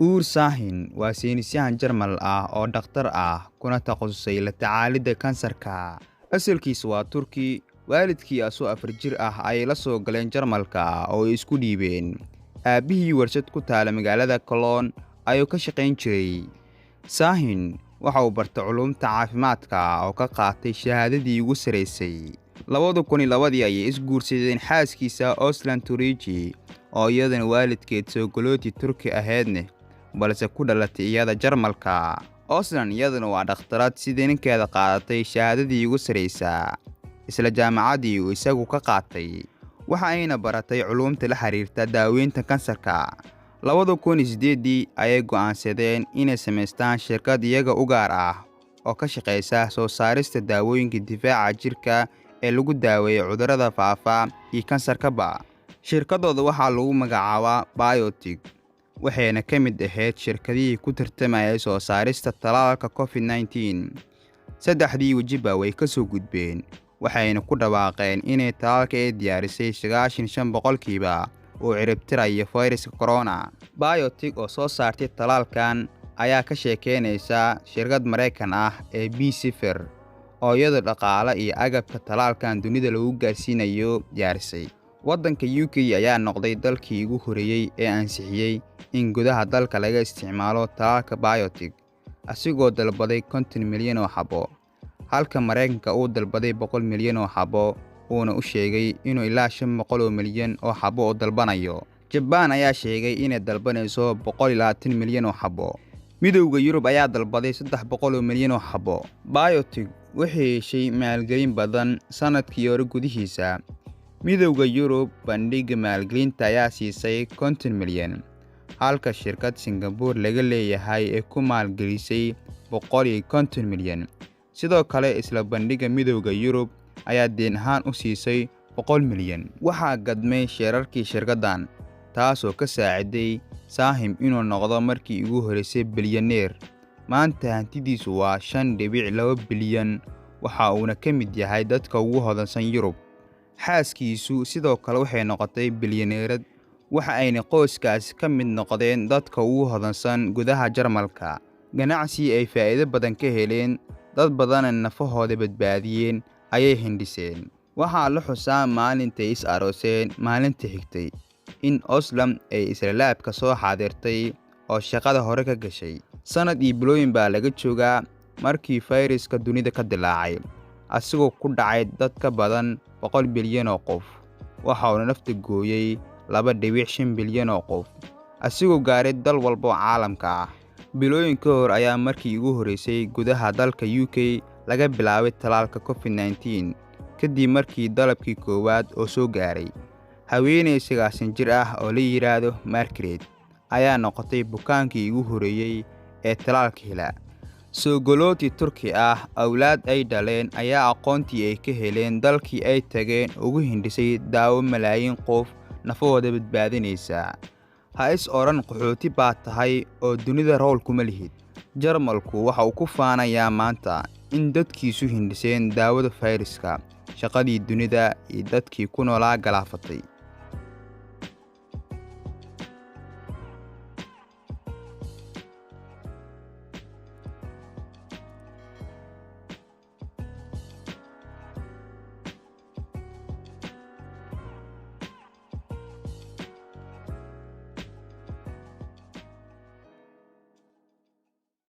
Uğur Şahin waa saynisyahan Jarmal ah oo dhakhtar ah kuna takhasusay la tacaalidda kansarka. Asalkiisu waa Turki, waalidkii asoo 4 jir ah ayay la soo galeen Jarmalka oo ay isku dhiibeen. Aabbihii warshad ku taala magaalada Cologne ayuu ka shaqayn jiray. Şahin waxa uu bartay culuumta caafimaadka oo ka qaatay shahaadadii ugu sarreysay. 2002dii ayay is guursadeen xaaskiisa Özlem Türeci oo iyadana waalidkeed soogalooti Turki ahaydne balse ku dhalatay iyada Jarmalka. Özlem iyaduna waa dhakhtarad sidii ninkeeda qaadatay shahaadadii ugu sarreysa isla jaamacaddii uu isagu ka qaatay. Waxa ayna baratay culuumta la xiriirta daaweynta kansarka. 2008dii ayay go'aansadeen inay samaystaan shirkad iyaga u gaar ah oo ka shaqeysa soo saarista daawooyinka difaaca jirka ee lagu daaweeyo cudurrada faafa iyo kansarkaba. Shirkaddooda waxaa lagu magacaabaa BioNTech, waxayna ka mid ahayd shirkadihii ku tartamayay soo saarista tallaalka COVID-19. Saddexdii wejiba way ka soo gudbeen, waxayna ku dhawaaqeen inay tallaalka ay diyaarisay 95% uu ciribtirayo fayraska corona. BioNTech oo soo saartay tallaalkan ayaa ka sheekeynaysa shirkad Mareykan ah ee Pfizer oo iyadu dhaqaale iyo agabka tallaalkan dunida lagu gaarsiinayo diyaarisay. Waddanka UK ayaa noqday dalkii ugu horreeyay ee ansixiyay in gudaha dalka laga isticmaalo tallaalka BioNTech, asigoo dalbaday 50 milyan oo xabo, halka Mareykanka uu dalbaday 100 milyan oo xabo uuna u sheegay inuu ilaa 500 milyan oo xabo u dalbanayo. Jabaan ayaa sheegay inay dalbanayso 120 milyan oo xabo. Midowga Yurub ayaa dalbaday 300 milyan oo xabo. BioNTech waxay heshay maalgelin badan sanadkii hore gudihiisa. Midowga Yurub bandhigga maalgelinta ayaa siisay 50 milyan, halka shirkad Singapore laga leeyahay ay ku maalgelisay 150 milyan. Sidoo kale, isla bandhigga Midowga Yurub ayaa deyn ahaan u siisay 100 milyan. Waxaa gadmay sheerarkii shirkaddan, taasoo ka saaciday Şahin inuu noqdo markii ugu horreysay bilyaneer. Maanta hantidiisu waa 5.2 bilyan, waxa uuna ka mid yahay dadka ugu hodansan Yurub. Xaaskiisu sidoo kale waxay noqotay bilyaneerad, waxa ayna qoyskaasi ka mid noqdeen dadka ugu hodansan gudaha Jarmalka. Ganacsi ay faa'iido badan ka heleen, dad badanna nafahooda badbaadiyeen ayay hindhiseen. Waxaa la xusaa maalintay is arooseen maalintii xigtay in Özlem ay isla laabka soo xaadirtay oo shaqada hore ka gashay. Sanad iyo bilooyin baa laga joogaa markii fayraska dunida ka dilaacay, asigoo ku dhacay dad ka badan 100 bilyan oo qof. Waxa uuna nafta gooyay 2.5 bilyan oo qof, asigoo gaaray dal walba oo caalamka ah. Bilooyin ka hor ayaa markii ugu horreysay gudaha dalka UK laga bilaabay tallaalka COVID-19 kadib markii dalabkii koowaad oo soo gaaray. Haweeney 90 jir ah oo la yiraahdo Margaret ayaa noqotay bukaankii ugu horreeyay ee tallaalka hela. Soogalooti Turki ah awlaad ay dhaleen ayaa aqoontii ay ka heleen dalkii ay tageen ugu hindhisay daawo malaayiin qof nafahooda badbaadinaysa. Ha is odhan qaxooti baa tahay oo dunida rool kuma lihid. Jarmalku waxa uu ku faanayaa maanta in dadkiisu hindhiseen daawada fayraska, shaqadii dunida iyo dadkii ku noolaa galaafatay.